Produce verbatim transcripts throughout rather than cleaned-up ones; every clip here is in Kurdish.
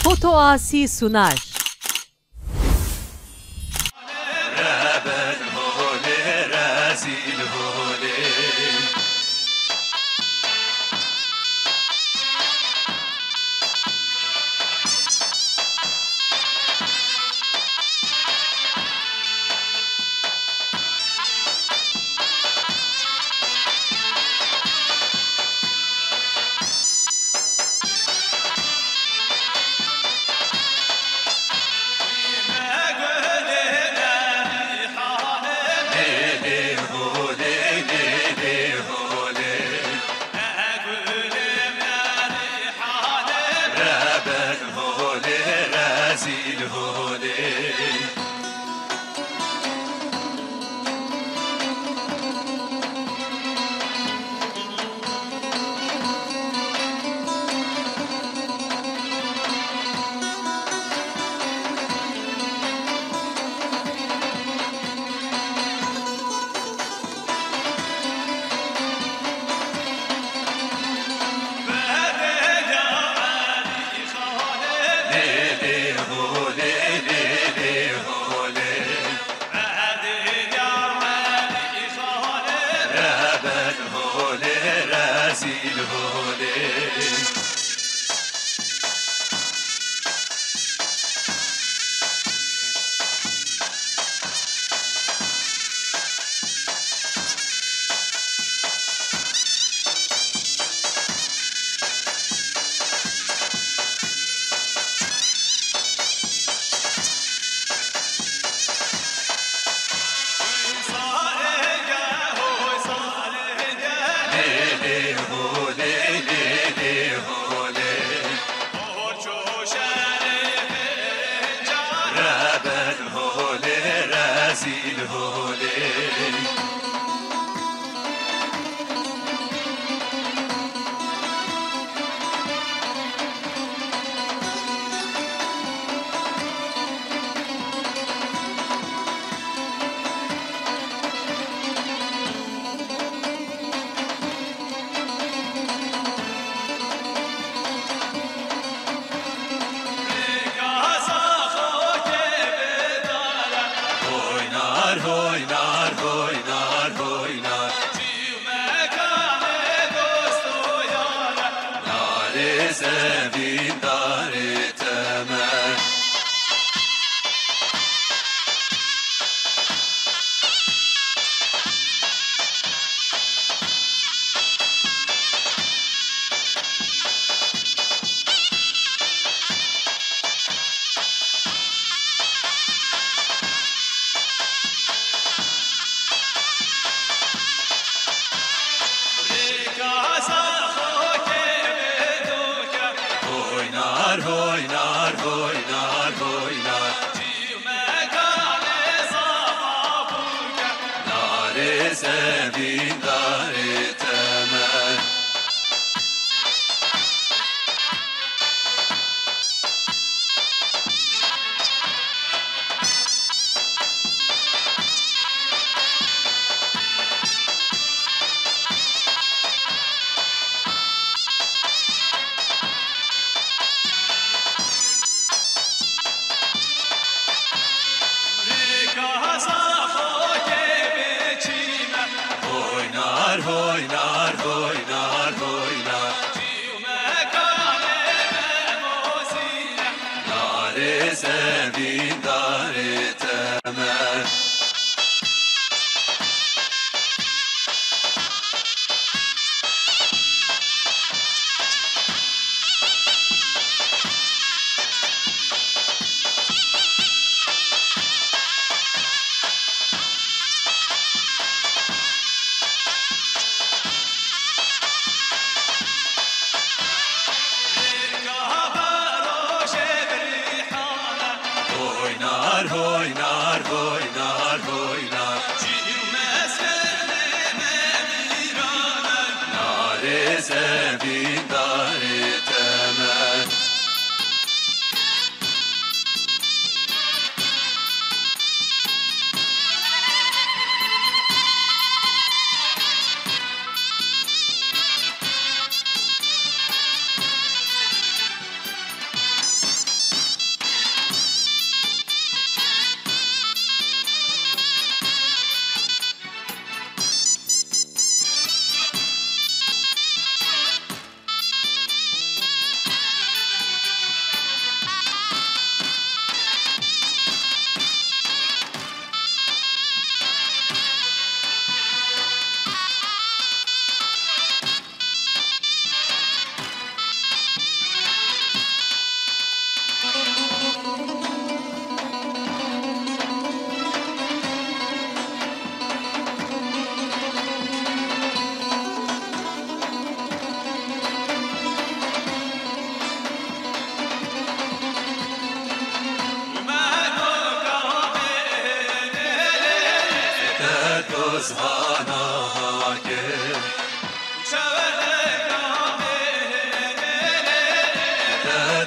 Foto Asi sunar.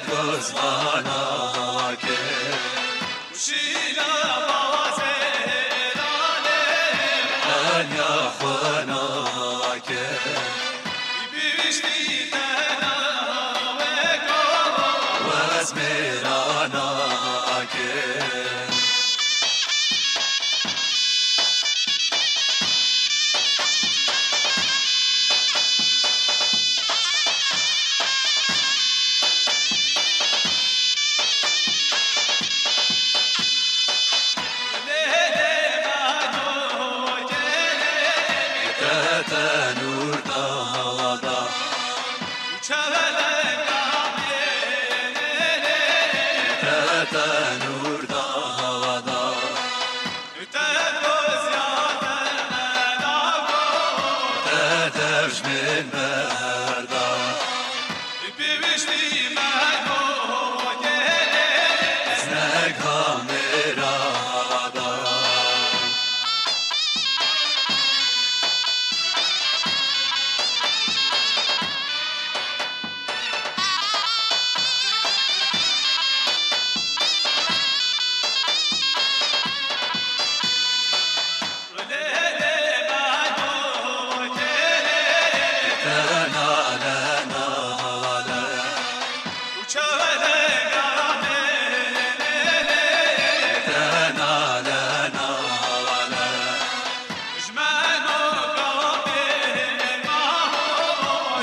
Dozmana ke şîla bazêranê anya xwe nake. Piştî te navê ko wez mêrana ke. Te tenûr da hava da. Te tenûr da hava da. Te dozya te me da go. Te devjmên me her da. Pêwîstî me go gelê. Znek ha mêra da.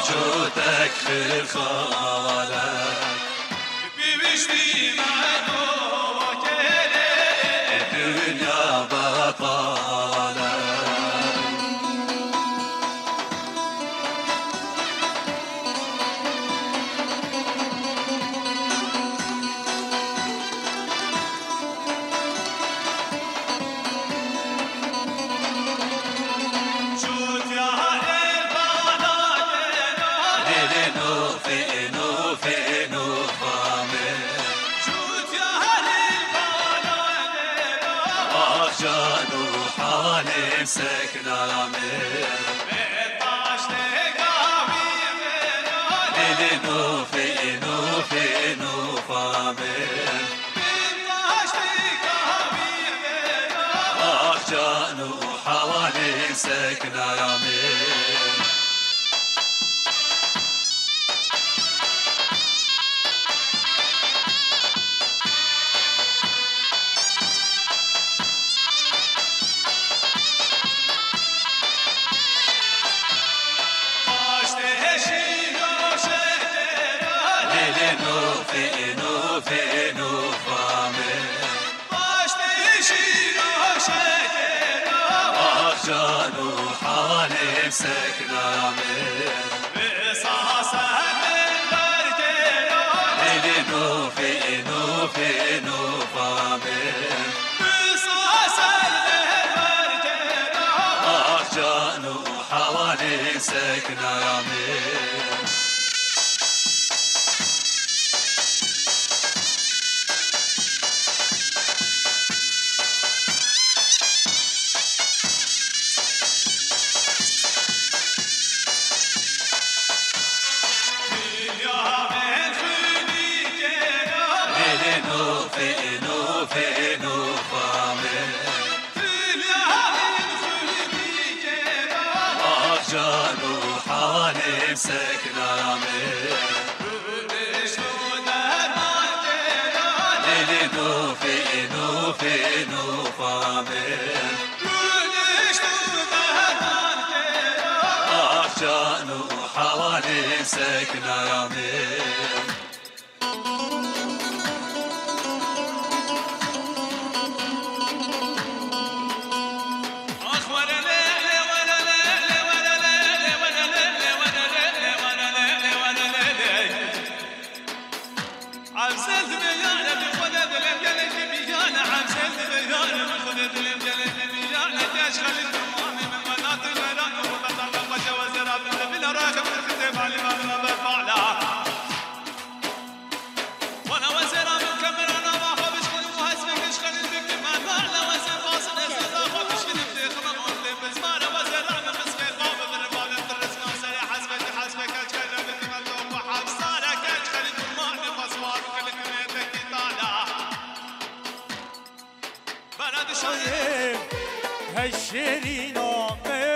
Çûtek xêr xalek. Pêwîstî me dokerê dinya betal e. Çûtiya êl bana gera. Lê lê nofê, nofê, nofa me. Çûtiya êl bana gera. Ah can û halê sekna me. Bê taştê gavî gera. Lê lê nofê, nofê, nofa me. Ah can û hawalê seknaya me. Lê lê nofê, nofê, nofa me. Paştê şîr û şekera. Ah can û halê sekna me. Bi sasen bergera. Lê lê nofê, nofê, nofa me. Bi sasen bergera. Ah can û halê sekna me. Lê lê nofê, nofê, nofa me. Ah can û halê sekna me. Lê lê nofê, nofê, nofa me. Ah can û halê sekna me. Evzel dibe ya Rebî, Xwedê dilê gelekî bîyane. Evzel dibe ya Rebî, Xwedê dilê gelekî bîyane. Geç xelîf temamî min welatî meran û xwe betalda xwe cewazê rabin de bila raxim xitê malî malî me berfala. Hey şêrîna me.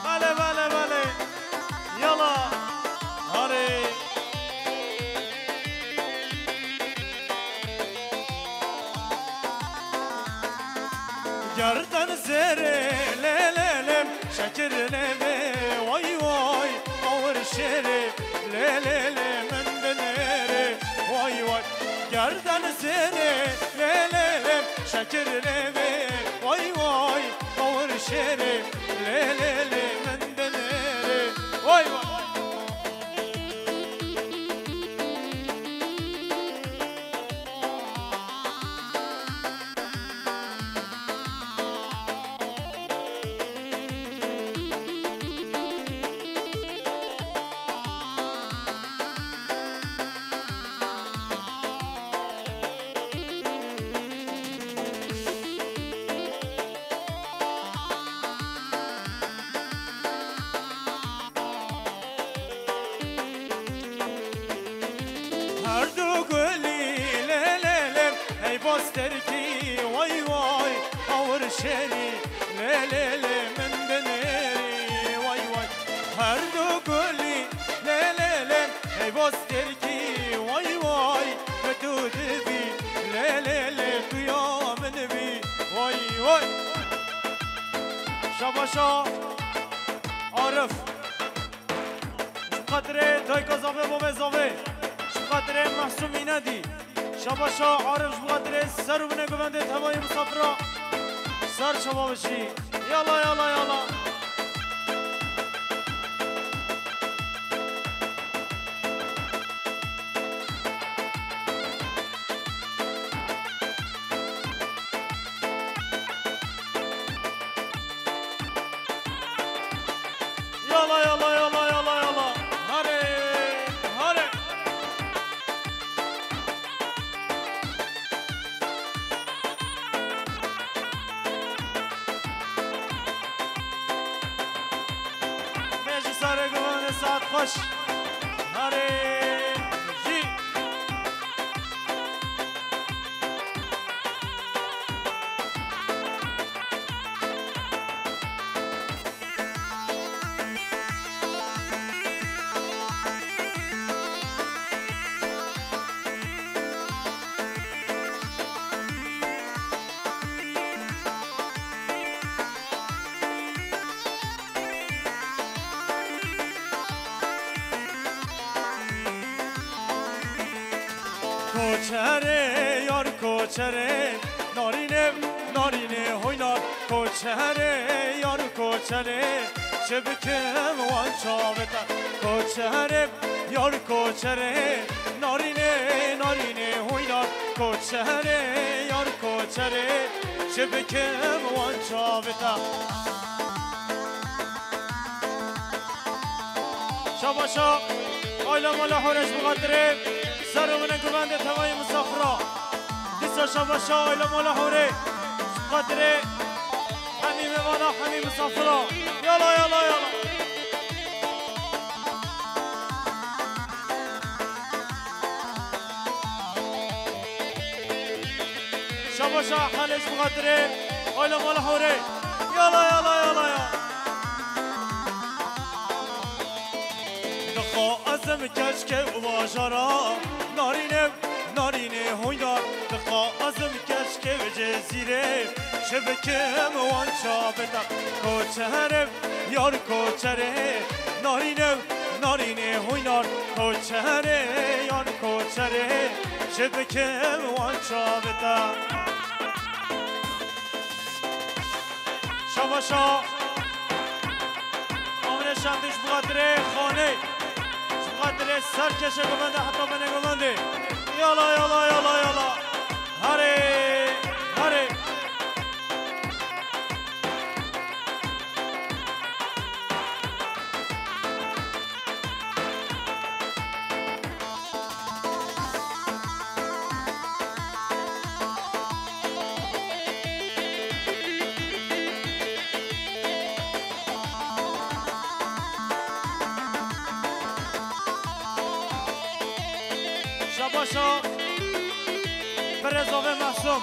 Belê, belê, belê. Yala. Harê. Gerden zêrê lê lê lê, şekir lê vê, way way, awir şêrê lê lê lê, min dinêrê, way way. Gerden zêrê lê lê lê, şekir lê vê, way way, awir şêrê lê lê lê, min dinêrê, way way. Her du gulî lê lê lê, hey bosterkî way way, awir şêrî lê lê lê, min dinêrî way way. Her du gulî lê lê lê, hey bosterkî way way, tu tu dibî lê lê lê, tu ya min bî way way. Şabaşa Arif. Ji xatirê dayika zavê, bavê zavê. Ji xatirê Mehsûm Înedî. Şabaşa Arif ji xatirê ser û binê guvendê tevayî misafira. Ser çava bijî. Yala, yala, yala. Yala, yala, yala, yala, yala. Hare, hare. Bêjî sarê guvanê saet xweş. Hare jî. Koçerê, yar koçerê, narînê, narînê hoyna. Koçerê, yar koçerê, çi bikim wan çavê te. Koçerê, yar koçerê, narînê, narînê hoyna. Koçerê, yar koçerê, çi bikim wan çavê te. Şabaşa, aile mala Hore ji xatirê ser û min e guvendê tevayî misafira. Dîsa şabaşa, aile mala Hore ji xatirê hemî mêvana, hemî misafira. Yala, yala, yala. Şabaşa Helê ji xatirê aile mala Hore. Yala, yala, yala, ya. Dixwazim keçke û bajara, narîne, narîne hoyna. Dixwazim keçke û cezîre, çi bikim wan çavê te. Koçerê, yar koçerê, narîne, narîne hoyna. Koçerê, yar koçerê, çi bikim wan çavê te. Şabaşa, amine Çandî ji xatirê xanê, ji xatirê ser keşe govende heta bene govende. Yala, yala, yala, yala. Harê, harê. Şabaşa birê zavê Mehsûm.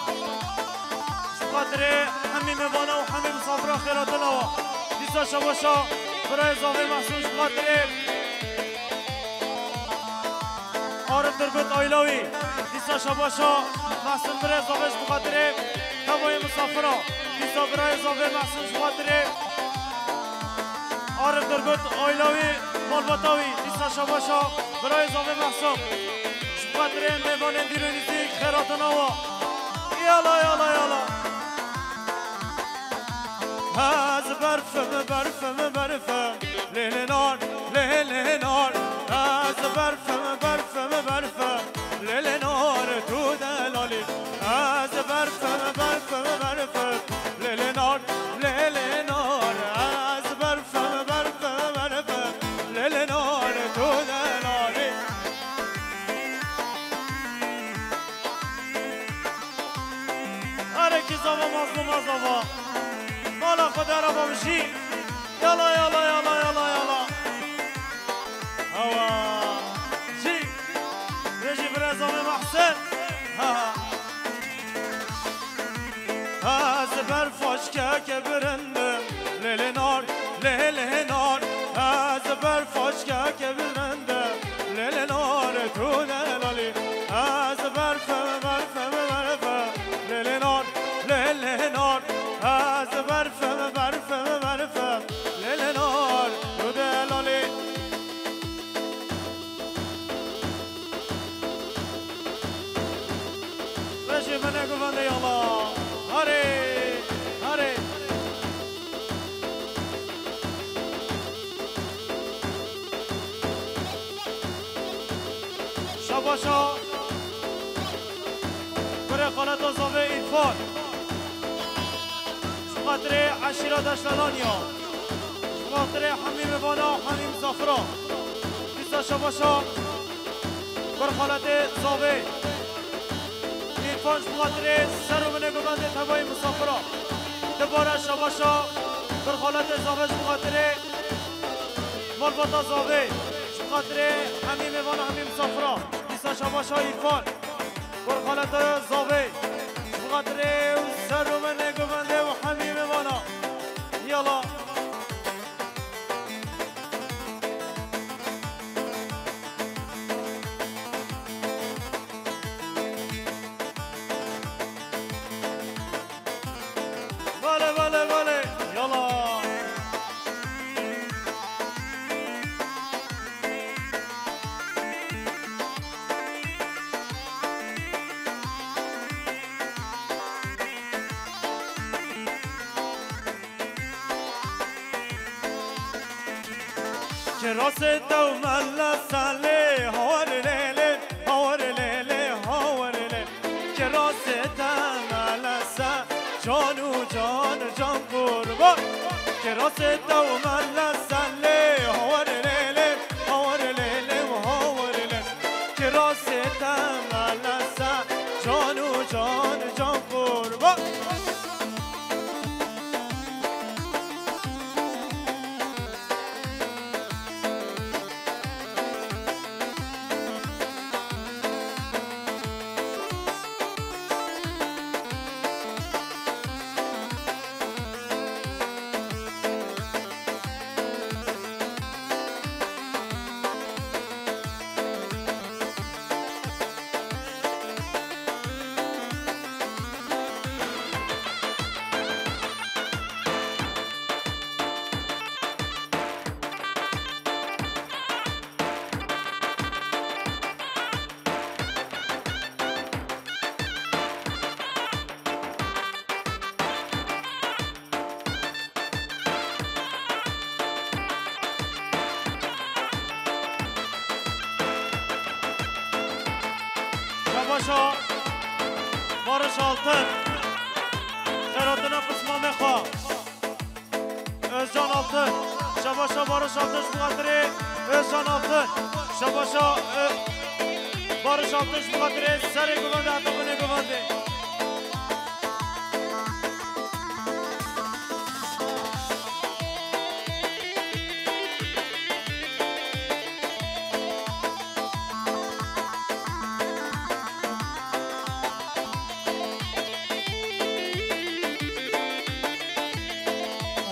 Ji xatirê hemî mêvana û hemî misafira xêratina wa. Dîsa şabaşa birayê zavê Mehsûm ji xatirê Arif Durgut Aylawî. Dîsa şabaşa Mehsûm birê zavê ji xatirê tevayê misafira. Dîsa birayê zavê Mehsûm ji xatirê Arif Durgut Aylawî, malbata wî, dîsa şabaşa birayê zavê Mehsûm. Ji xatirê mêvanên dîr û nîzîk xêratina wa. Yala, yala, yala. Ez berfim, berfim, berfim, lê lê nar, lê lê nar. Ez berfim, berfim, berfim, lê lê nar, tu delalî. Ez berfim, berfim, berfim, lê lê nar, lê lê nar. Ez berfim, berfim, berfim, lê lê nar, tu delalî. Arekî zava, mazlûma zava. Mala xwe dera babijî. Yala, yala, yala, yala, yala. Awa. Jî. Vê jî birê zavê Mehsen. Ha, ha. Ez ber faşkeke birindim. Lê lê nar, lê lê nar. Ez ber faşkeke birindim. Lê lê nar, tu delalî. Ez berfim, berfim, berfim. Lê lê nar, lê lê nar. Ez berfim, berfim, berfim. Lê lê nar, tu delalî. Vejê me ne guvende yala. Harê, harê. Şabaşa. Kurê xaleta zavê Îrfan. Ji xatirê eşîra Deştelaniya. Ji xatirê hemî mêvana, hemî misafira. Dîsa şabaşa. Kur xaletê zavê. Îrfan ji xatirê ser û binê guvendê tevayî misafira. Dibare şabaşa. Kur xaletê zavê ji xatirê malbata zavê. Ji xatirê hemî mêvana, hemî misafira. Dîsa şabaşa Îrfan. Kur xaleta zavê. Ji xatirê û ser û binê guvendê û hemî mêvana. Yala. Bale, bale, bale. Yala. Kirasê tew mele selê, hawar lê lê, hawar lê lê, hawar lê. Kirasê te mele se, can û can, can qurban. Kirasê tew mele selê, hawar lê lê, hawar lê lê, hawar lê. Kirasê te mele se, can û can, can qurban. Barış Altın. Xêratina pismamê xwe. Özcan Altın. Şabaşa Barış Altın ji bo xatirê Özcan Altın. Şabaşa, e, Barış Altın ji bo xatirê serê guvendê heta binê guvendê.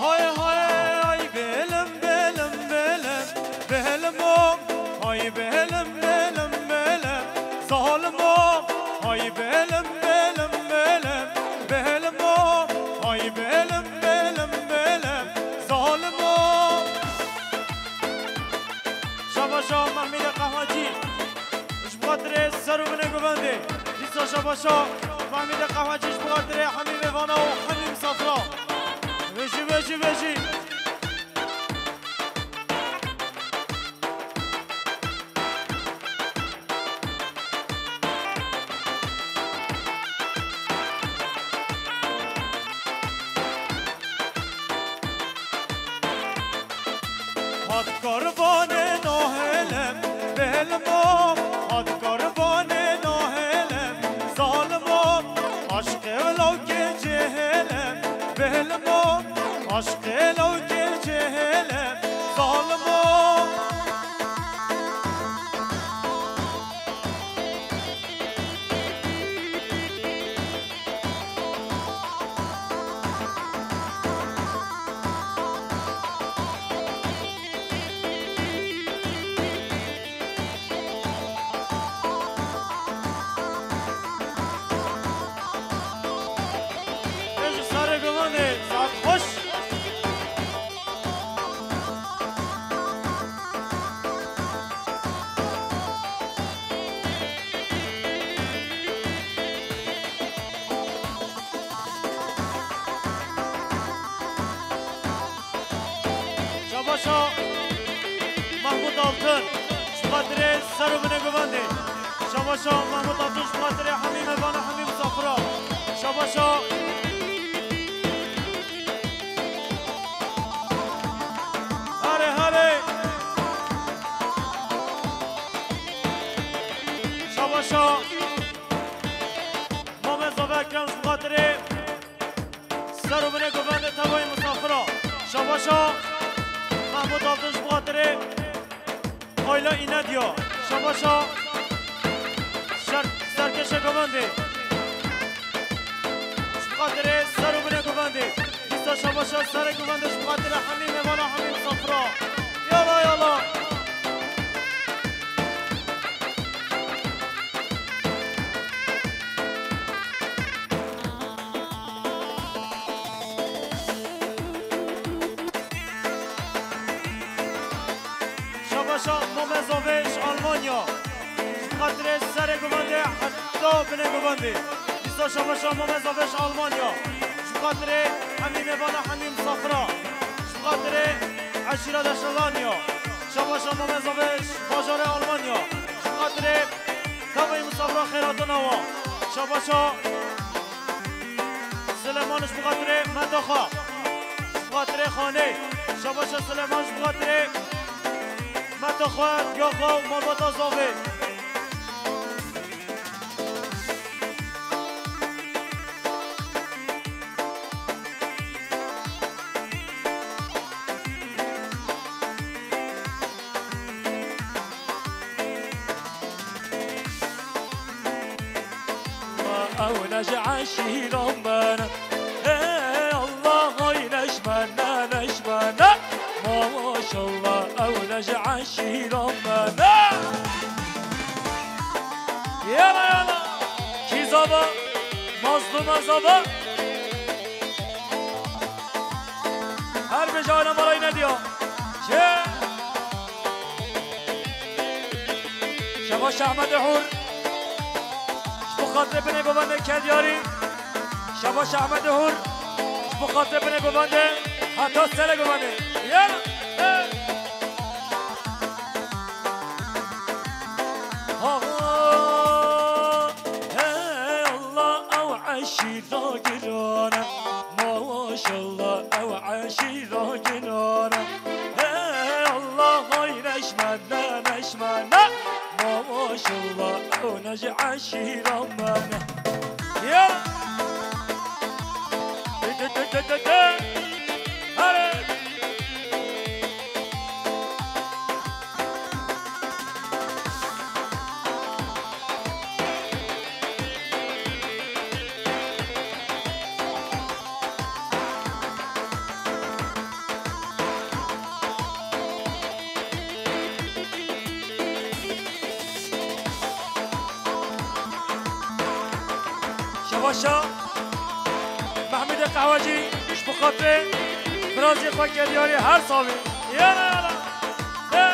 Hay hay ay belim belim belim, belim o. Hay belim belim belim, zalim o. Hay belim belim belim, belim o. Hay belim belim belim, zalim o. Şabaşa Mehmîdê Qehwecî. Ji bo xatirê ser û binê guvendê. Dîsa şabaşa Mehmîdê Qehwecî ji bo xatirê hemî mêvana û hemî misafira. Vejî, vejî, vejî. Hat karvanê nahêle, bêhlim o. Hat karvanê nahêle, zalim o. Aşqê lawkê cêhêle, bêhlim o. Aşqê lawkê cêhêle, zalim o. Ê ji sarê gumanê, saet xweş. Şabaşa Mahmut Altın, ji xatirê ser û binê guvendê. Şabaşa Mahmut Altın, ji xatirê hemî mêvana, hemî misafira. Şabaşa. Hare, hare. Şabaşa. Mame Zave Ekrem ji xatirê ser û binê guvendê tevayê misafira. Şabaşa Mahmut Altın ji xatirê Ayla Înediya. Şabaşa şer-, serkêşê guvendê. Ji xatirê ser û binê guvendê. Dîsa şabaşa serê guvendê ji xatirê hemî mêvana, hemî misafira. Yala, yala. Şabaşa Mame Zave ji Almanya. Ji xatirê serê guvendê heta binê guvendê. Dîsa şabaşa Mame Zave ji Almanya. Ji xatirê hemî mêvana, hemî misafira. Ji xatirê eşîra Deşelaniya. Şabaşa Mame Zave ji bajarê Almanya. Ji xatirê tevayê misafira xêratina wan. Şabaşa Silêman ji bo xatirê meta xwe. Ji bo xatirê xanê. Şabaşa Silêman ji bo xatirê meta xwe, diya xwe û malbata Zavê. Ew ne ji eşîran bene. Ey Allah, ay neşmene, neşmene. Maşallah, ew ne ji eşîran bene. Yala, yala. Kî zava? Mazlûma zava. Her bêje ana malay nediya. Çe? Şabaş Ehmedê Hûr. Ji bo xatirê binê govendê Kedyarî. Şabaş Ehmedê Hûr. Ji bo xatirê binê govendê. Heta serê govendê. Yala. Hey. Ha, ha. Ji eşîra me ne. Ya! Dê, dê, dê, dê, dê, dê. Here! Şebaşa Mehmûdê Qehwecî ji bo xatirê birazê xwe Kediyarî her sabî. Yala, yala. He.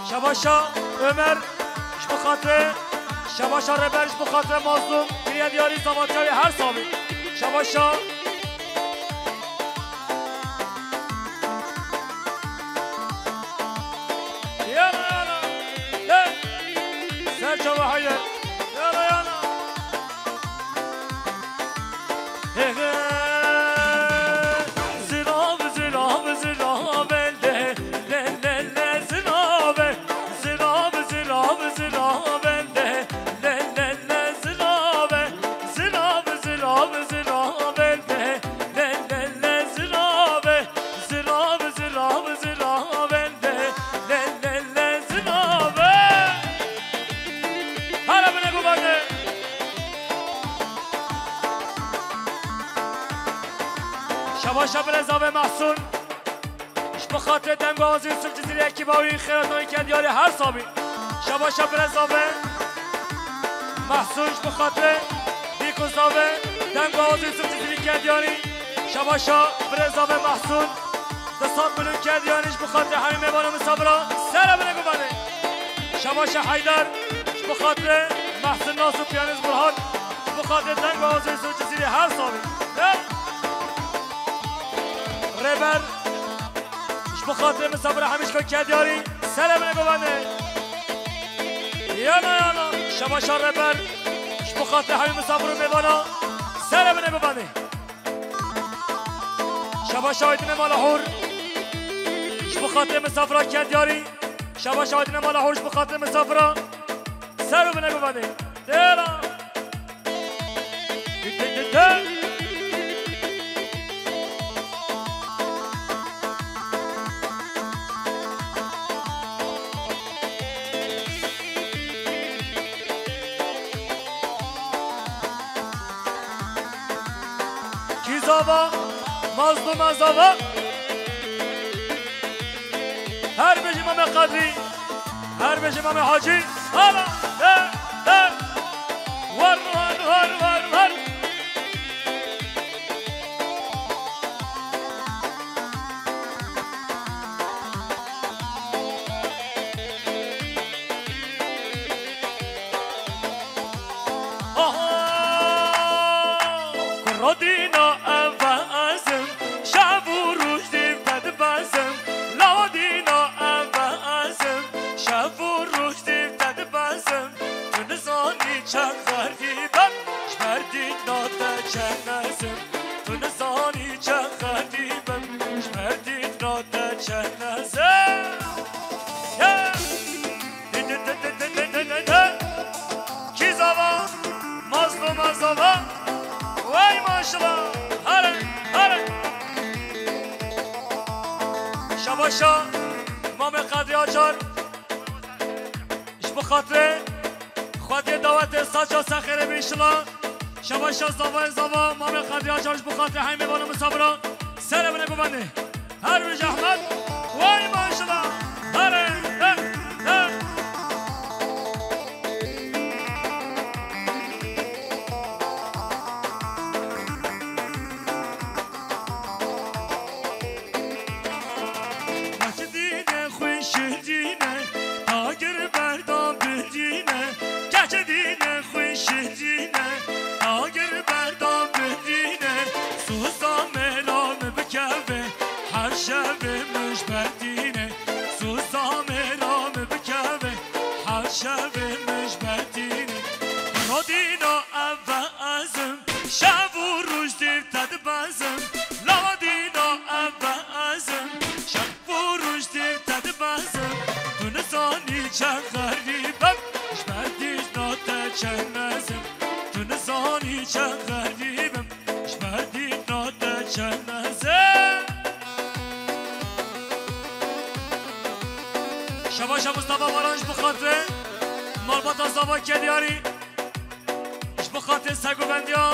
Şebaşa Ömer ji bo xatirê, Şebaşa Reber ji bo xatirê Mazlûm kiriye diyarî zavatiyarê her sabî. Şebaşa. Yana, yana. Hey. Ser çava Heyder. Yana, yana. He, he. Zirav, zirav, zirav, le, le, le, le, zirav. Zirav, zirav, zirav, le, le, le, le, zirav. Zirav, zirav, zirav, le, le, le, le, zirav. Zirav, zirav, zirav, le, le, le, le, zirav. Hala bine gurbane. Şebaşa birêza ve Mahsun. Ji bo xatirê dengwazê Yusuf Cizîrî, ekîba wî, xêratan Kediyarî her sabî. Şebaşa birêza ve Mahsun ji bo xatirê dîk û zave dengwazê Yusuf Cizîrî Kediyarî. Şebaşa birêza ve Mahsun. Du sed milyon Kediyarî ji bo xatirê hemî mêvana misafira. Sere bine gurbane. Şebaşa Heyder ji bo xatirê Mahsun Nas û piyanîst Burhan. Ji bo xatirê dengwazê Yusuf Cizîrî her sabî. Rêber. Ji bo xatirê misafira hemî ji xwe Kediyarî, sere bine gurbane. Yana, yana, Şebaşa Reber. Ji bo xatirê hemî misafir û mêvana, sere bine gurbane. Şebaşa Aydinê Malahor. Ji bo xatirê misafira Kediyarî. Şebaşa Aydinê Malahor ji bo xatirê misafira, sere bine gurbane. Têra. Kî zava, Mazlûm e zava. Her bijî Mamê Qedrî. Her bijî Mamê Hacî. Hala, he, he. War, war, war, war, war. Aha! Kuro dîna ev ez im, şev û roj dîv te dibezim. Lawa dîna ev ez im, şev û roj dîv te dibezim. Tu nizanî çend xerîb im, ji ber dîna te çend nezim. Tu nizanî çend xerîb im, ji ber dîna te çend nezim. Yeah! Kî zava? Mazlûm e zava. Wey maşallah. Here, here. Şebaşa Mamê Qedrî Acar. Ji bo xatirê Xwediyê dawetê saca ser xêrê bî inşallah. Şebaşa zavayê zava Mamê Qedrî Acar ji bo xatirê hemî mêvana misafira. Sere bine gurbane. Her bijî Ehmed. Wey maşallah. Here, he, he. Keçê dînê xwe şirîne, tagir berdan birîne. Keçê dînê xwe şirîne, tagir berdan birîne. Soza mêra min bikeve, her şevê min ji ber tîne. Soza mêra min bikeve, her şevê min ji ber tîne. Rodîna ev e ez im, şev û roj dîv te dibezim. Lawa dîna ev e Çend mezim, tu nizanî çend xerîbim, ji ber dîna te çend mezim. Şebaşa Mustafa Baran ji bo xatirê malbata Zava Kediyarî, ji bo xatirê sergovendiya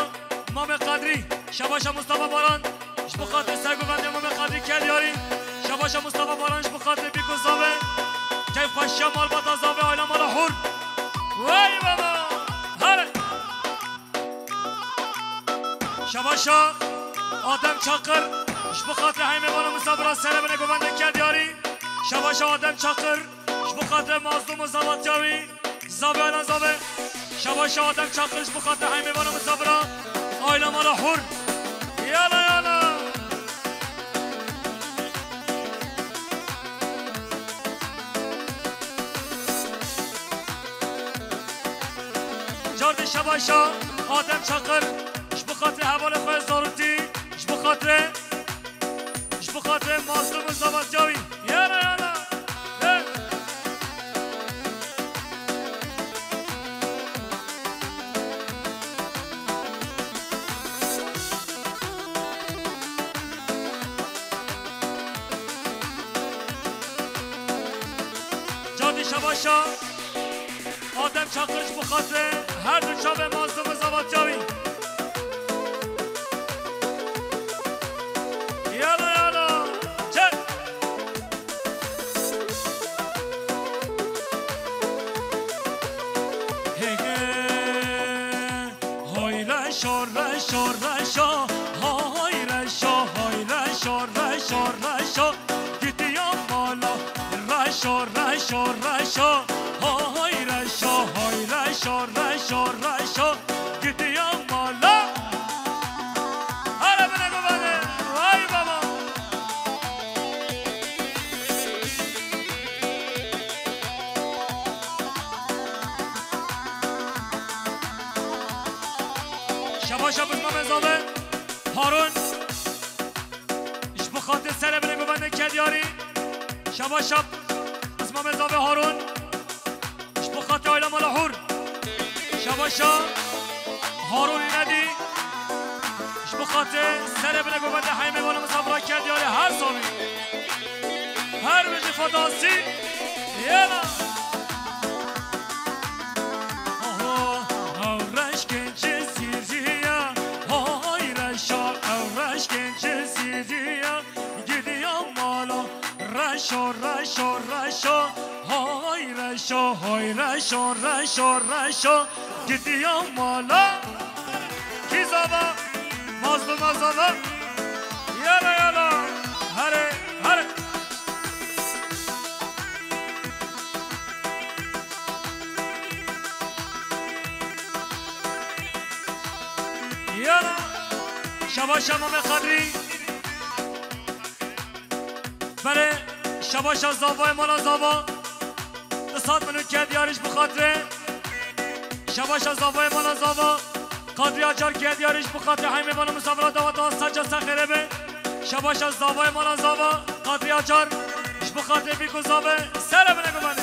Mamê Qedrî. Şebaşa Mustafa Baran ji bo xatirê sergovendiya Mamê Qedrî Kediyarî. Şebaşa Mustafa Baran ji bo xatirê Bîko Zave. Keyfxweşiya malbata Zave, aîla mala hûr. Wey baba! Here! Şebaşa Adem Çakır ji bo xatirê heymê vana misafira serebine govende Kediyarî. Şebaşa Adem Çakır ji bo xatirê mazlûm û zavatiyawî. Zave, aîla Zave. Şebaşa Adem Çakır ji bo xatirê heymê vana misafira. Aîla mala hûr. Yala, yala. Cardê Şebaşa Adem Çakır ji bo xatirê hevalê xwe zarûtî, ji bo xatirê, ji bo xatirê mazlûm û zavatiyawî. Yala, yala. Hey. Cardê Şebaşa Adem Çakır ji bo xatirê her du çavê mazlûm û zavatiyawî. Yala, yala. Çek. Hege. Hay reşo, reşo, reşo. Hay reşo, hay reşo, reşo, reşo. Gidiya mala. Reşo, reşo, reşo. Hay reşo, hay reşo, reşo, reşo. Gidiya mala. Here bine govende. Vay baba. Şebaşa Bizmamê Zave Harun ji bo xatirê serebine govende Kediyarî. Şebaşa Bizmamê Zave Harun. Ji bo xatirê aîla mala hûr. Şebaşa Harûnî Nedî. Ji bo xatirê serebine govende heymê vana misafira Kediyarî her salî. Her bijî Fedasî. Yela. Oho, ew reşkên Cizîrî ye. Hay reşa, ew reşkên Cizîrî ye. Gidiya mala. Reşo, reşo, reşo, hay reşo, hay reşo, reşo, reşo, gidiya mala. Kî zava, mazlûma zava. Yala, yala, here, here. Yala, şebaşa Mamê Qedrî. Berê şebaşa zavayê mala zava. Du sed milyon Kediyarî ji bo xatirê. Şebaşa zavayê mala zava. Qadrî Acar Kediyarî ji bo xatirê heymê vana misafira daweta serca ser xêrê be. Şebaşa zavayê mala zava. Qadrî Acar ji bo xatirê Bîko Zave. Sere bine gumanî.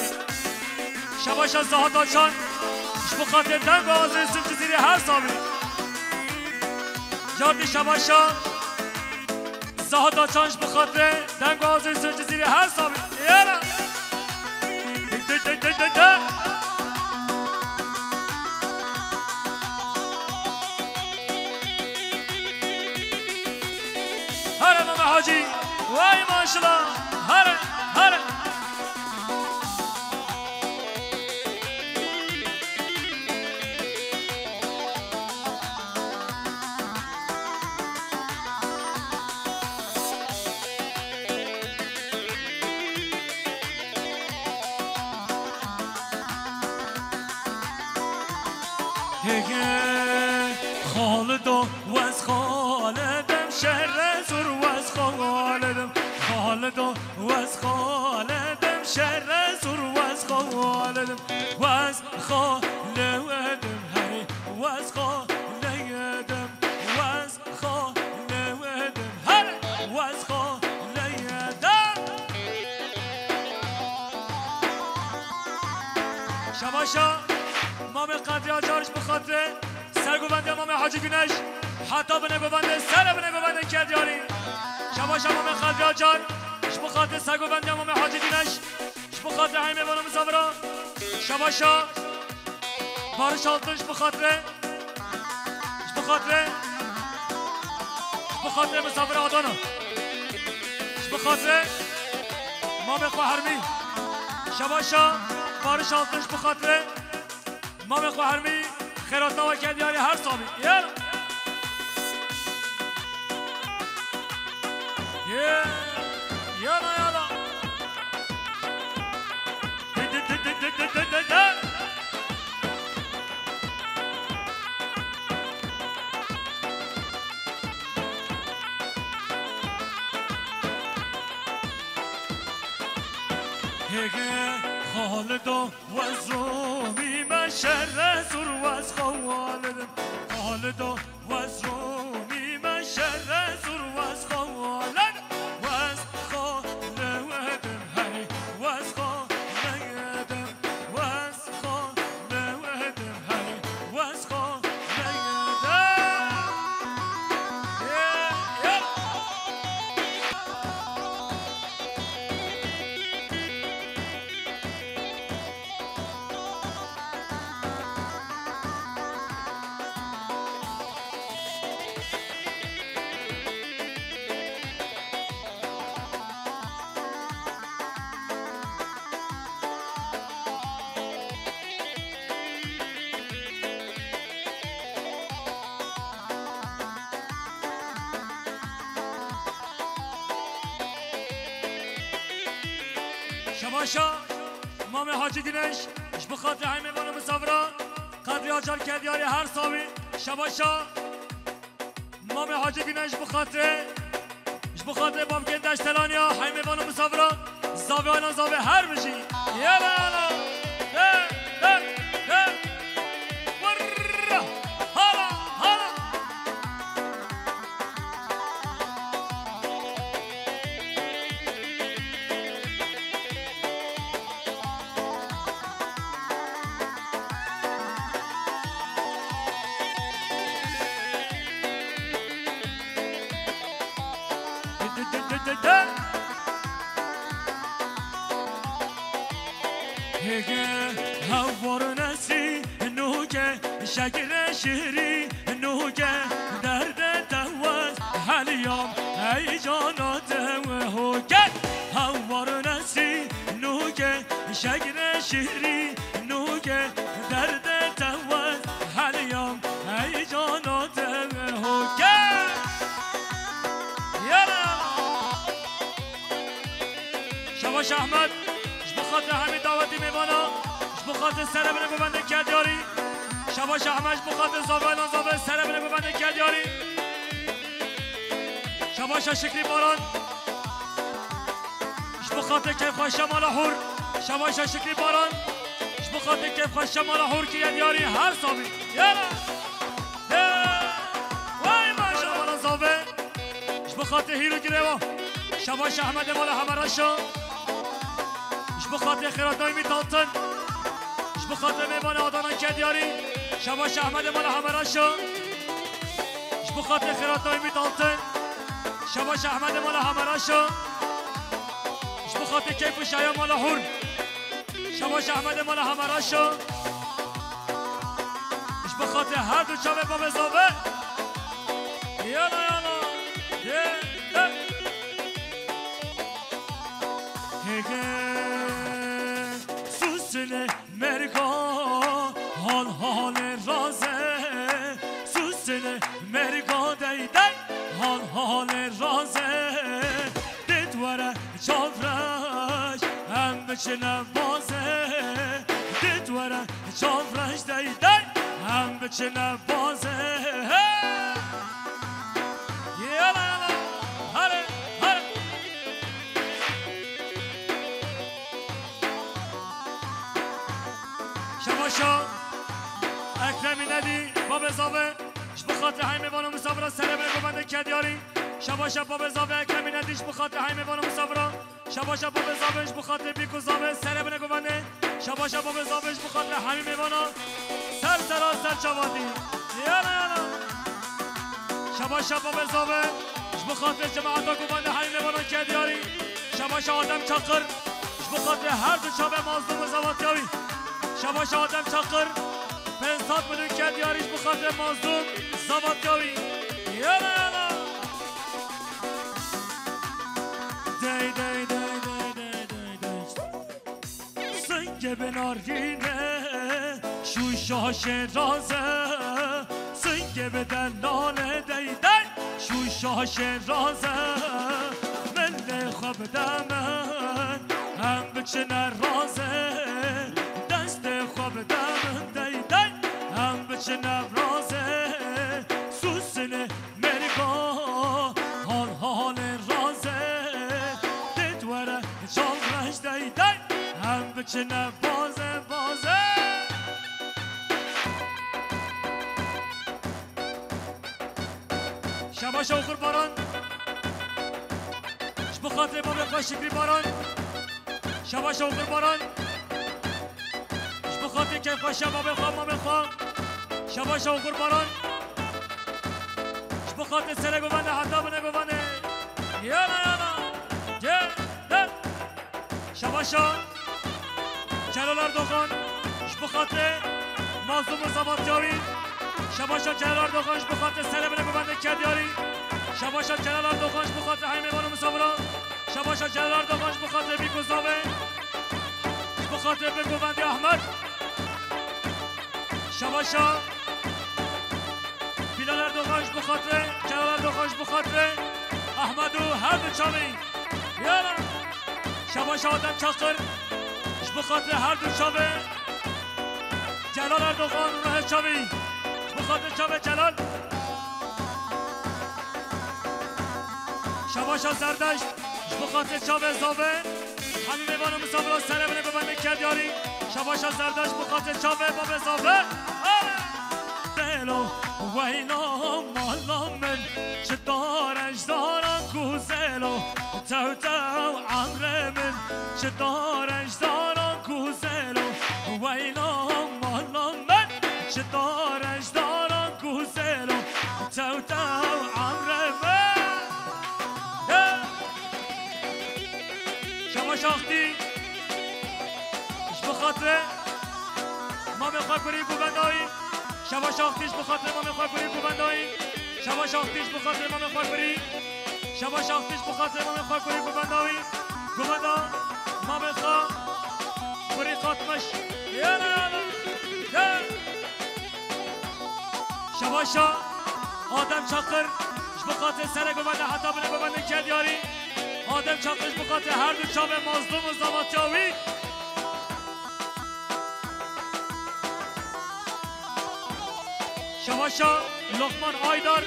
Şebaşa Zahat Açan ji bo xatirê deng û azê Yusuf Cizîrî her salî. Cardî şebaşa Zahat Açan ji bo xatirê deng û azê Yusuf Cizîrî her salî. Yera. Dik, dik, dik, dik, dik, dik. Here Mame Hacî. Vay maşallah. Here, here. Hege, Xalido, wez Xalidim, şerre zor wez Xalidim. Xalido, wez Xalidim, şerre zor wez Xalidim. Wez Xalidim, hey, wez Xalidim, wez Xalidim, hey, wez Xalidim. Şebaşa Mamê Qedrî Acar ji bo xatirê sergovendiya Mamê Hacî Güneş heta binê govendê, serê binê govendê ke diyarî. Şebaşa Mamê Qedrî Acar ji bo xatirê sergovendiya Mamê Hacî Güneş, ji bo xatirê heymê vana misafira. Şebaşa Barış Altın ji bo xatirê, ji bo xatirê, ji bo xatirê misafira Adana. Ji bo xatirê mamê xwe Hermî. Şebaşa Barış Altın ji bo xatirê mamê xwe Hermî, xêrata we ke diyarî her sabî. Yala. Ye-, yala, yala. Hege Xalido, wez romî me şerre zûr wez xalidim. Xalido, wez romî me şerre zûr wez xalidim. Wez xalidim, hey, wez xalidim, wez xalidim, hey, wez xalidim. Yeah, yeah. Şebaşa Mamê Hacî Güneş, ji bo xatirê heymê vana misafira, Qedrî Acar ke diyarî her sabî. Şebaşa Mamê Hacî Güneş ji bo xatirê, ji bo xatirê babkên Deştelaniya, heymê vana misafira, zavê ana zavê her bijî. Yala, yala. De, de, de. Wurra. Hala, hala. Hege hewar nesî nûke, şekre şirî nûke, derde te wez heliyam, ey cana te hoke. Hewar nesî nûke, şekre şirî nûke, derde te wez heliyam, ey cana te hoke. Yala. Şebaş Ehmed, ji bo xatir hemî dawetî mêvana, ji bo xatir serebine govendê ke diyarî. Şebaş Ehmed, ji bo xatir zavelan zave serebine govendê ke diyarî. Şebaşa Şikrî Baran, ji bo xatir keyfxweşa mala hûr. Şebaşa Şikrî Baran, ji bo xatir keyfxweşa mala hûr kiriye diyarî her sabî. Yala. Hey! Vay maşallah mala zave. Ji bo xatir hîr û girêwa. Şebaşa Ehmedê mala Hemeraşa. Ji bo xatir Xêratayî Mît Altın. Ji bo xatir mêvana Adana ke diyarî. Şebaşa Ehmedê mala Hemeraşa. Ji bo xatir Xêratayî Mît Altın. Şebaşa Ehmedê mala Hemeraşa. Ji bo xatir keyf û şaya mala hûr. Şebaşa Ehmedê mala Hemeraşa. Ji bo xatir her du çavê babê zave. Yala, yala. Ye, ye. Hege susine merga, hal hale raze. Susine merga dey dey, hal hale raze. Dit were çavreş, em biçine baze. Dit were çavreş dey dey, em biçine baze. Hey! Yala, yala. Hare, hare. Şebaşa Ekremî Nedî, babê zave, ji bo xatir heymê vana misafira serebine govendê ke diyarî. Şebaşa babê zave Ekremî Nedî, ji bo xatir heymê vana misafira. Şebaşa babê zave, ji bo xatir bîk û zave serebine govendê. Şabaşa babê zavê ji bo xatirê hemî mêvanan ser sera ser çavandî. Yana yana. Şabaşa babê zavê ji bo xatirê cemaeta govendê hemî mêvanan ke diyarî. Şabaşa Adem Çakir ji bo xatirê her du çavê mazlûm û zavatya wî. Şabaşa Adem Çakir pênc sed milyon ke diyarî ji bo xatirê mazlûm zavatya wî. Yana yana. Dey dey dey dey dey dey dey. Singê bi narîne, şûşa şêraze, singê bi delale dey dey, şûşa şêraze, min lê xwe bide min, em biçine razê, destê xwe bide min dey dey, em biçine razê, sûsine Mêrgo, hal halê razê, dê were çav reş dey dey, em biçine bazê bazê. Şabaşa Oxir Baran, ji bo xatirê babê xwe Şikrî Baran. Şabaşa Oxir Baran. Ji bo xatirê keyfxweşiya babê xwe, mamê xwe. Şabaşa Oxir Baran. Ji bo xatirê serê govendê heta binê govendê. Yana yana. Cê, de. Şabaşa Celal Erdogan. Ji bo xatirê mazlûm û zavatya wî. Şabaşa Celal Erdogan ji bo xatirê serê binê govendê ke diyarî. Şabaşa Celal Erdogan ji bo xatirê hemî mêvan û misafiran. Şabaşa Celal Erdogan ji bo xatirê bîk û zavê. Ji bo xatirê bê govendê Ahmed. Şabaşa Bilal Erdogan ji bo xatirê, Celal Erdogan ji bo xatirê Ahmed û her du çavê. Yana. Şabaşa Adem Çakir ji bo xatirê her du çavê. Celal Erdogan û ruhê çavê. Ji bo xatirê çavê Celal. Şabaşa Zerdeşt ji bo xatirê çavê zavê. Hemî mêvan û misafiran serê binê govendê ke diyarî. Şabaşa Zerdeşt ji bo xatirê çavê babê zavê. Zelo, weylo mala min, çi dare ji daran ku zelo, tew tew emrê min, çi dare ji daran ku zelo, weylo mala min, çi dare ji daran ku zelo, tew tew emrê min. Şabaş Axtî ji bo xatirê mamê xwe kurî govenda wî. Şabaş Axtî ji bo xatirê mamê xwe kurî govenda wî. Şabaş Axtî ji bo xatirê mamê xwe kurî. Şabaş Axtî ji bo xatirê mamê xwe kurî govenda wî. Govenda mamê xwe kurî qatmiş. Yana yana. Şabaşa Adem Çakir ji bo xatirê serê govendê heta binê govendê ke diyarî. Adem Çakir ji bo xatirê her du çavê mazlûm û zavatya wî. Şabaşa Lokman Aydar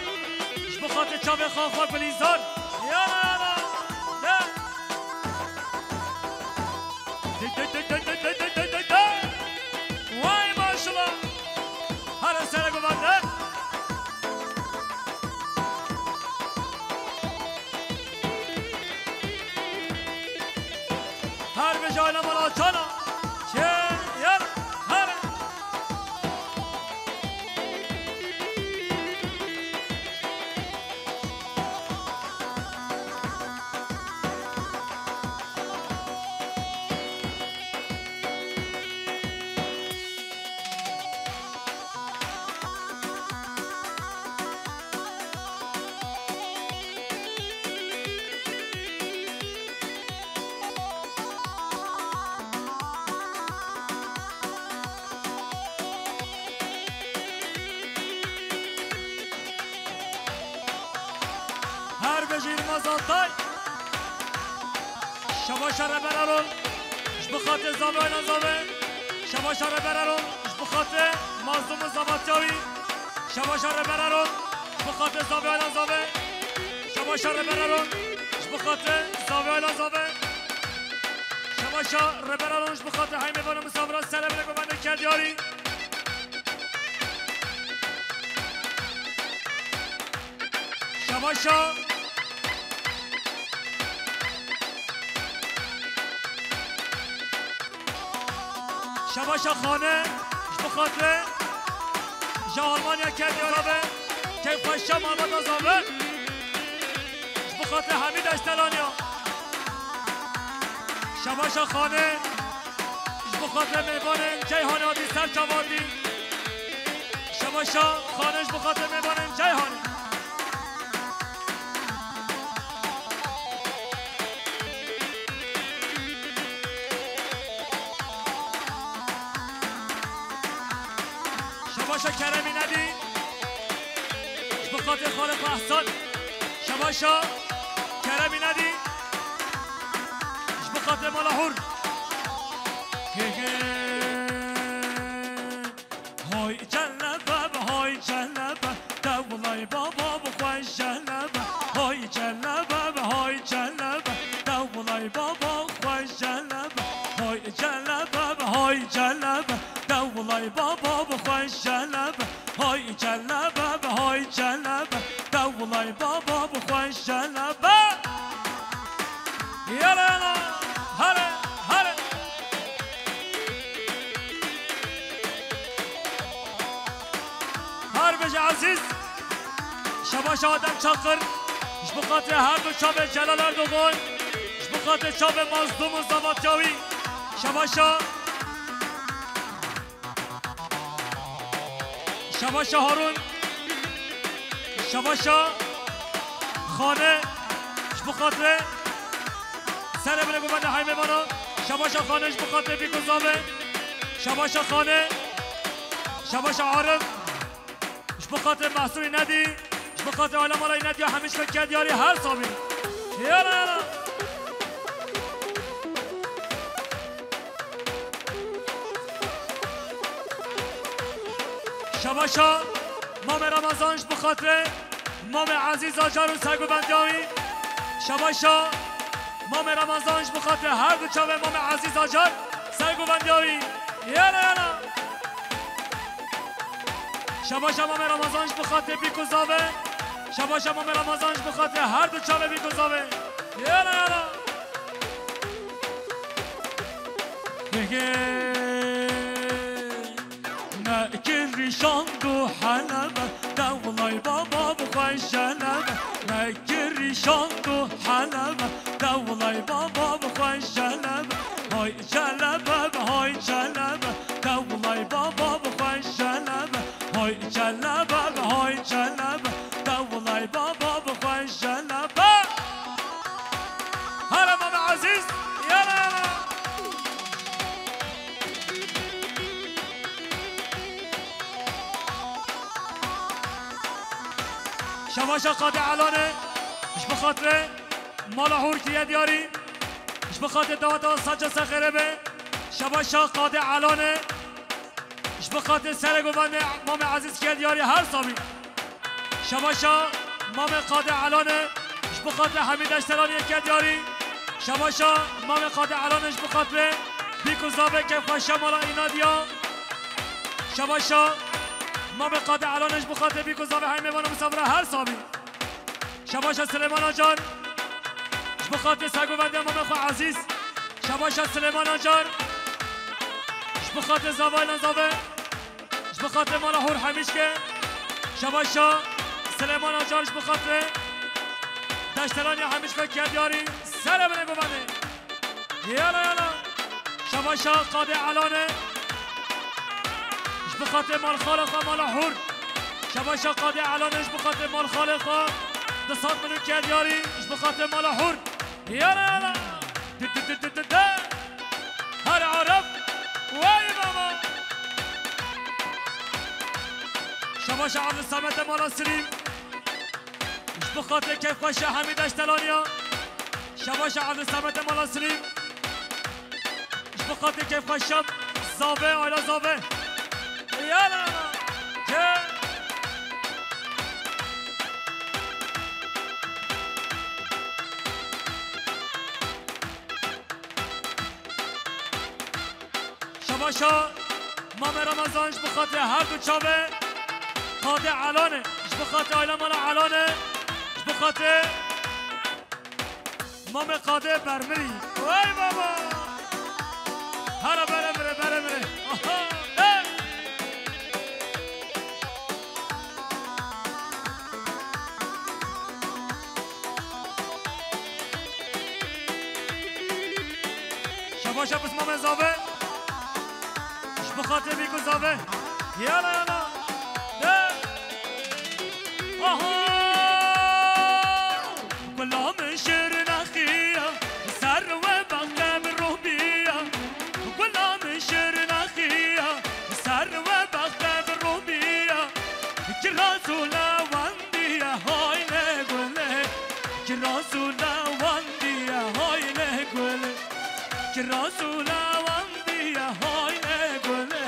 ji bo xatirê çavê xwe xwe Gulîzar. Yana yana. De. Dey dey dey dey dey dey dey dey dey dey. Vay maşallah. Hara sere govende. Her bijana mala çana. Çe yer her. Her bijî Yilmaz Altay. Şabaşa Reber Erol. Ji bo xatirê zavê wayna zavê. Şabaşa Reber Erol. Ji bo xatirê mazlûm û zavatya wî. Şabaşa Reber Erol. Ji bo xatirê zavê wayna zavê. Şabaşa Reber Erol. Ji bo xatirê zavê wayna zavê. Şabaşa Reber Erol. Ji bo xatirê hemî mêvan û misafiran serê binê govendê ke diyarî. Şabaşa. Şebaşa Xane, ji bo xatirê ji Almanya ket ya be, keyfxweşa malbata Zabe, ji bo xatirê Hemî Deştelaniya. Şebaşa Xane, ji bo xatirê mêvanên Ceyhanê hatî ser çav hatî. Şebaşa Xane, ji bo xatirê mêvanên Ceyhanê. Şebaşa Keremî Nedî, ji bo xatirê xalê xwe Ehsan. Şebaşa Keremî Nedî, ji bo xatirê mala Hûr. He he. Hay celebe, hay celebe, dewlay baba bi xweş celebe. Hay celebe, hay celebe, dewlay baba xweş celebe. Hay celebe, hay celebe, dewlay baba bi xweş celebe. Hay celebe, hay celebe, dewlay baba bi xweş celebe. Yala yala, hale, hale. Her bêje Ezîz, şebaşa Adem Çakır, ji bo xatirê her du çavê Celal Erdogan, ji bo xatirê çavê mazlûm û zavatya wî, şebaşa, şebaşa Harûn, şebaşa Xane, ji bo xatirê serê binê guvendê heymê vana, şebaşa Xane, ji bo xatirê Bîk û Zave, şebaşa Xane, şebaşa Arif, ji bo xatirê Mehsûrî Nedî, ji bo xatirê alemara Nedî ya Hemîşka Kediyarî her sabî. Yala yala. Şebaşa Mamê Ramazan ji bo xatirê Mamê Ezîz Acar û sergovendiya wî. Şebaşa Mamê Ramazan ji bo xatirê her du çavê Mamê Ezîz Acar sergovendiya wî. Yala yala. Şebaşa Mamê Ramazan ji bo xatirê Bîk û Zave. Şebaşa Mamê Ramazan ji bo xatirê her du çavê Bîk û Zave. Yala yala. Hey, hey. Nekir rîşan du helebe, dewlay baba bi xweş celebe. Nekir rîşan du helebe, dewlay baba bi xweş celebe. Hay celebe, hay celebe, dewlay baba bi xweş celebe. Hay celebe, hay celebe, dewlay baba bi xweş celebe. Hele Mame Ezîz, yala yala. Şebaşa Qadê Elanê, ji bo xatirê mala Hûr kiriye diyarî, ji bo xatirê daweta saca ser xêrê be. Şebaşa Qadê Elanê, ji bo xatirê serê govendê Mamê Ezîz kiriye diyarî her sabî. Şebaşa Mamê Qadê Elanê, ji bo xatirê Hemî Deştelaniyê kiriye diyarî. Şebaşa Mamê Qadê Elanê, ji bo xatirê Bîk û Zavê keyfxweşa mala Înadiya. Şebaşa Mamê Qadê Elanê, ji bo xatirê Bîk û Zavê heymê vana misafira her sabî. Şebaşa Silêman Acar, ji bo xatirê sergovendiya Mamê xwe Ezîz. Şebaşa Silêman Acar, ji bo xatirê Zavayla Zave. Ji bo xatirê mala Hûr Hemîşke, şebaşa Silêman Acar ji bo xatirê Deştelaniya Hemîşke kiriye diyarî, serê binê govendê. Yala yala. Şebaşa Qadê Elanê, ji bo xatirê malxalê xwe mala Hûr. Şebaşa Qadê Elanê, ji bo xatirê malxalê xwe du sed milyon kiriye diyarî, ji bo xatirê mala Hûr. Yala yala. Di di di di di di. Her Arap. Wey baba. Şebaşa Evlisamete mala Silîm. Ji bo xatirê keyfxweşa Hemî Deştelaniya. Şebaşa Evlisamete mala Silîm. Ji bo xatirê keyfxweşa Zave, aila Zave. Yala yala. Ke. Şebaşa Mame Ramazan, ji bo xatirê her du çavê Qadê Elanê, ji bo xatirê aila mala Elanê, ji bo xatirê Mamê Qadê Bermirî. Wey baba! Hara bere mire, bere mire. Aha, hey! Şabaşa pismamê zave. Ji bi xatirê bî ku zave. Yala, yala. De. Aha! Gula min şirnexiya, ser we bexte bi robiya. Gula min şirnexiya, ser we bexte bi robiya. Kiraz û lewendiye, hayne gule. Kiraz û lewendiye, hayne gule. Kiraz û lewendiye, hayne gule.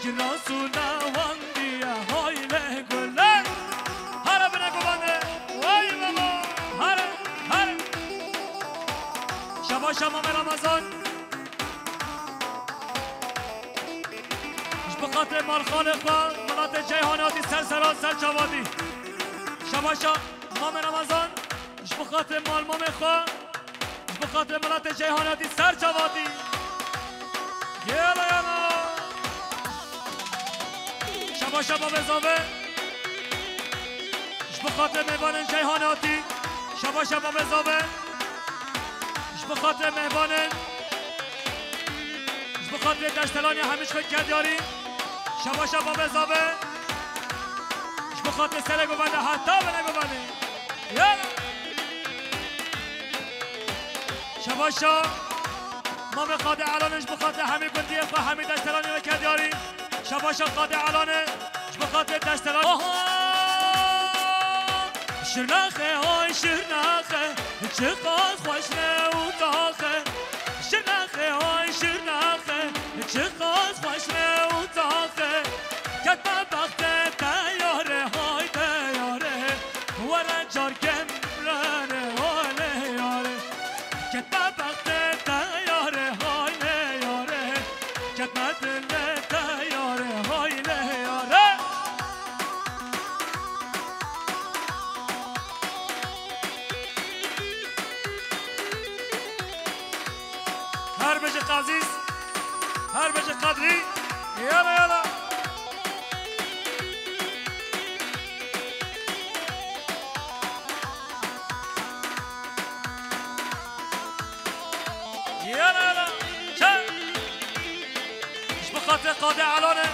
Kiraz û lewendiye, hayne gule. Hara bine guvane. Vay baba. Hara, hara. Şabaşa Mamê Ramazan. Ji bi xatirê malxalê xwe, miletê Ceyhanatî ser seran ser çavatî. Şabaşa Mamê Ramazan, ji bi xatirê malmamê xwe, ji bi xatirê miletê Ceyhanatî ser çavatî. Yela yana. Şabaşa Babê Zave. Ji bi xatirê mêvanên Ceyhanatî. Şabaşa Babê Zave. Ji bi xatirê mêvanên. Ji bi xatirê deştelanê hemî ji xwe kerdiyarî. Şabaşa Babê Zave. Ji bi xatirê serê govende heta binê govendê. Yala. Şabaşa Mamê Qadê Elanê ji bi xatirê hemî gundiyê xwe, hemî deştelanê ve kerdiyarî. Şabaşa Qadê Elanê ji bi xatirê deştelan. Aha! Şirnexe, ay Şirnexe, çiqas xweş ne û taxe. Şirnexe, ay Şirnexe, çiqas xweş ne û taxe. Ketme bexte te yare, hayde yare. Were car kemrane, hale yare. Ketme bextê te yare, hayne yare. Ketme dilê te yare, hayne yare. Her bijî Qazîz, her bijî Qedrî. Yala, yala. Yala, yala. Çe? Ji bi xatirê Qadê Elanê.